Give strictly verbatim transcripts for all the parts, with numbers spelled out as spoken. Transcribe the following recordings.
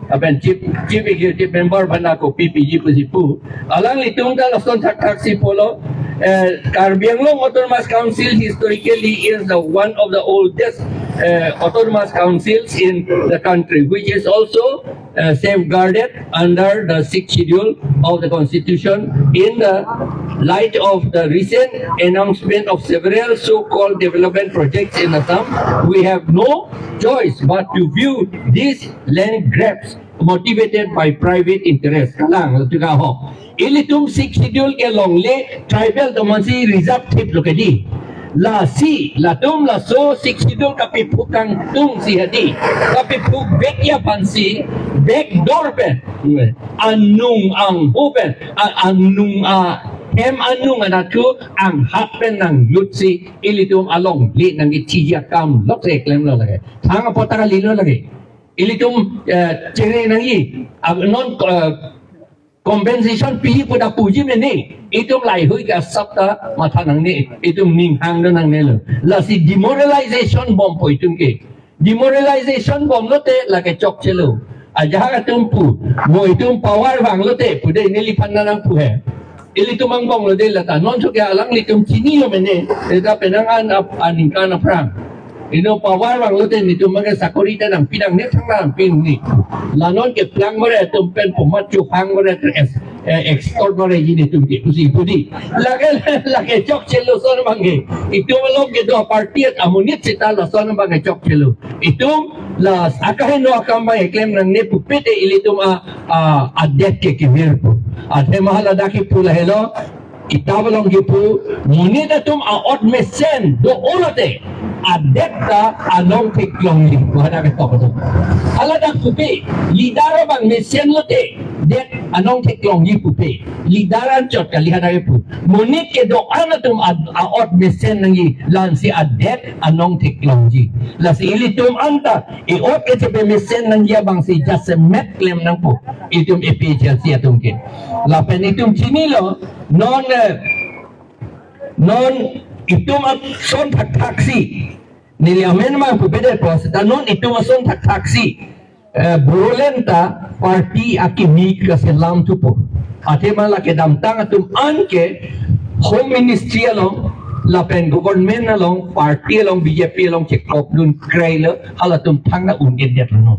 Lapen chief, chief executive member aphan ako P P G pusi pu. Alanglitum ta lason thakthak si pulo. Eh, Karbi Anglong Autonomous Council historically is the one of the oldest uh, autonomous councils in the country, which is also uh, safeguarded under the Sixth Schedule of the Constitution. In the light of the recent announcement of several so-called development projects in Assam, we have no choice but to view these land grabs motivated by private interest. Kalang, latum ke ahok. Ilitum Sixth Schedule ke longle tribal atum aphansi reserve thip lo ke dei. Lasi, latum laso Sixth Schedule kapephuk kangtung si hadi. Kapephuk vekji aphansi, back door pen. Anung angho pen, a- anung a hem anung anathu anghat pen nanglut si, ilitum alongle nangkechiji akam lok se klemlo lake. Thang apot ta kalilo lake. Ilitum, eh, chere nangji, ah, non, eh, compensation pi pu ta puji mene, itum laheihui ke asap ta matha nangne, itum ning hang do nangnelo. Lasi demoralization bompo itum ke. Demoralization bomlote lake chokchelo. Ajahak atum pu, mo itum power vanglote, pu dei neliphan nangpu he. Ilitum angbong lo dei lata. Non so ke alanglitum chinilo mene, eta penang an ap- aningkan aphrang. Ino power vanglote netum abangke sakori ta nangpi nangne, thang nangpi nangne. La non keplang bore atum pen pomat chuhang bore atum es- eh, extort bore ji netum ke pusi pu dei. Lake, lake chokchelo lason abangke. Itum along kedo party amonit seta lason abangke chokchelo. Itum la akaheno akam abang keklem nangne pupe te ilitum a, a, adet ke kevirpo. Athema haladak kipu lahelo. Kitab along kipu, monit atum a-ot mesen do-olote, adet ta anong theklongji, pu hadak ketok atum. Haladak pupe, leader abang mesen lote, det anong theklongji pupe. Leader anchot kali hadak kipu. Monit kedo-an atum a- a-ot mesen nangji, la-ansi adet anong theklongji. Lasi ilitum anta, e-ot kechepemesen nangji abangsi jasemet klem nangpo. Itum A P H L C atum ke. Lapen itum chinilo, non, eh, non itum ason thakthak si. Neli amen mang pupedet po, seta non itum ason thakthak si. Eh, Bodoland ta party akimi kaselam thupo. Athema la kedamtang atum anke Home Ministry along, lapen government along, party along, B J P along chekok dun kreilo, halatum thang na un-edet non.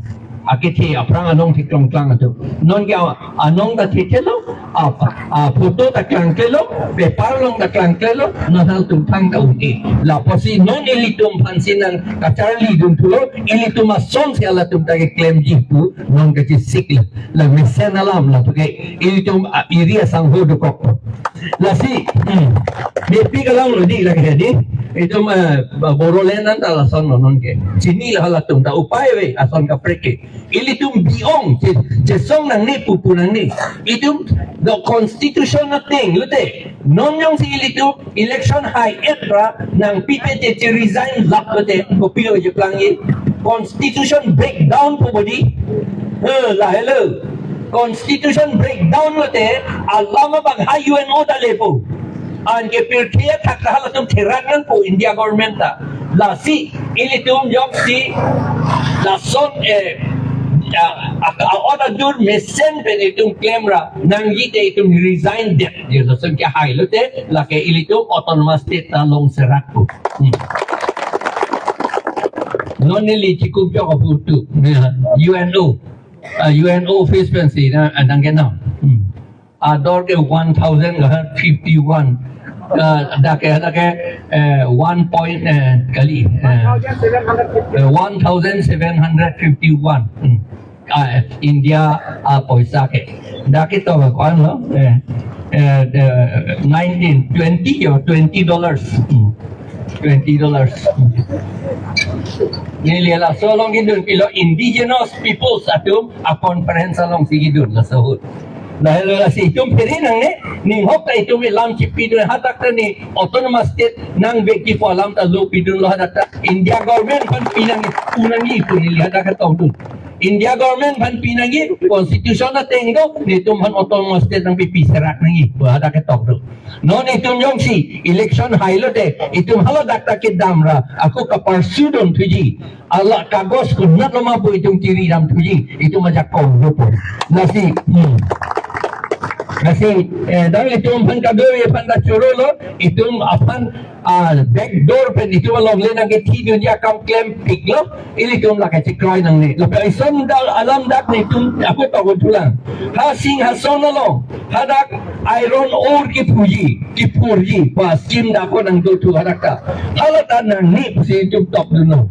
Akethe aphrang anong theklong klang atum. Non ke a- anong ta thethelo, a, a, photo ta klangklelo, paper along ta klangklelo, non halatum thang ta un-e. Lapusi non ilitum aphansi nangkacharli dun thulo, ilitum asonsi halatum ta keklemji pu, non kachesik lo. La mesen alam la pu ke, ilitum a- iri asangho dokok. Lasi, hmm, mepi kalang lo dei lake dei. Itum, eh, Bodoland anta lason lo non ke. Chinilo halatum ta upai ave, ason kaprek ke. Ilitum bi-ong, che- chesong nangne pupu nangne. Itum do constitution ateng lote. Non jongsi ilitum election hai-et ra nangpipe te che resign lap lote, kopilo cheplangji. Constitution breakdown pu bodi. Eh, lahelo. Constitution breakdown lote, alam abang ha U N O ta lepo. Anke pirthe athak ta halatum therak nangpo India government ta. Lasi, ilitum jongsi, lason, eh, a- a- a-ot adur mesen pen itum klemra, nangji te itum resign det. Ye lason ke hai lote, lake ilitum autonomous state ta long serak po. Hmm. Non neli chikup jok aputu, ya, U N O. Ah, U N O office pensi na, ah, nangkenam. Hmm. Ador ke one thousand fifty-one. Ah, dak ke, dak ke, eh, one point, eh, kali, eh, eh, one thousand seven hundred fifty-one. Hmm. Ah, India, ah, poisa ke. Dak ke to ko-an lo, eh, eh, the nineteen, twenty or twenty dollars. Hmm. Twenty dollars. Neli laso along kidun pilo indigenous peoples atum a conference alongsi kidun laso ahut. Lahelo lasi itum phere nangne, ninghok ta itum ilam chipidun hadak ta ne autonomous state nangvekji pu alam ta lo pidunlo hadak ta. India government aphan pinang, pinangji pu neli hadak ta tongdun. India government aphan pinangji, constitution ateng do, netum aphan autonomous state nangpipi serak nangji, pu hadak ketok do. Non itum jongsi election hailo te, itum haladak ta kedam ra, ako kaparsu dun thuji. Ala kagos kunat loma pu itum kiri dam thuji, itum ajak kong dopo. Lasi, hmm. Lasi, eh, dak itum aphan kadoi aphan ta choro lo, itum aphan, ah, back door pen itum along le nangkethi dunji akam klempik lo, ilitum lake chekroi nangne. Lapen ison dak alam dak netum ako tok thulang. Ha Singhason along, hadak iron ore kephuji, kephurji, pa scheme dak ako nangdo thu hadak ta. Hala ta nangne pusi itum tok dunlo.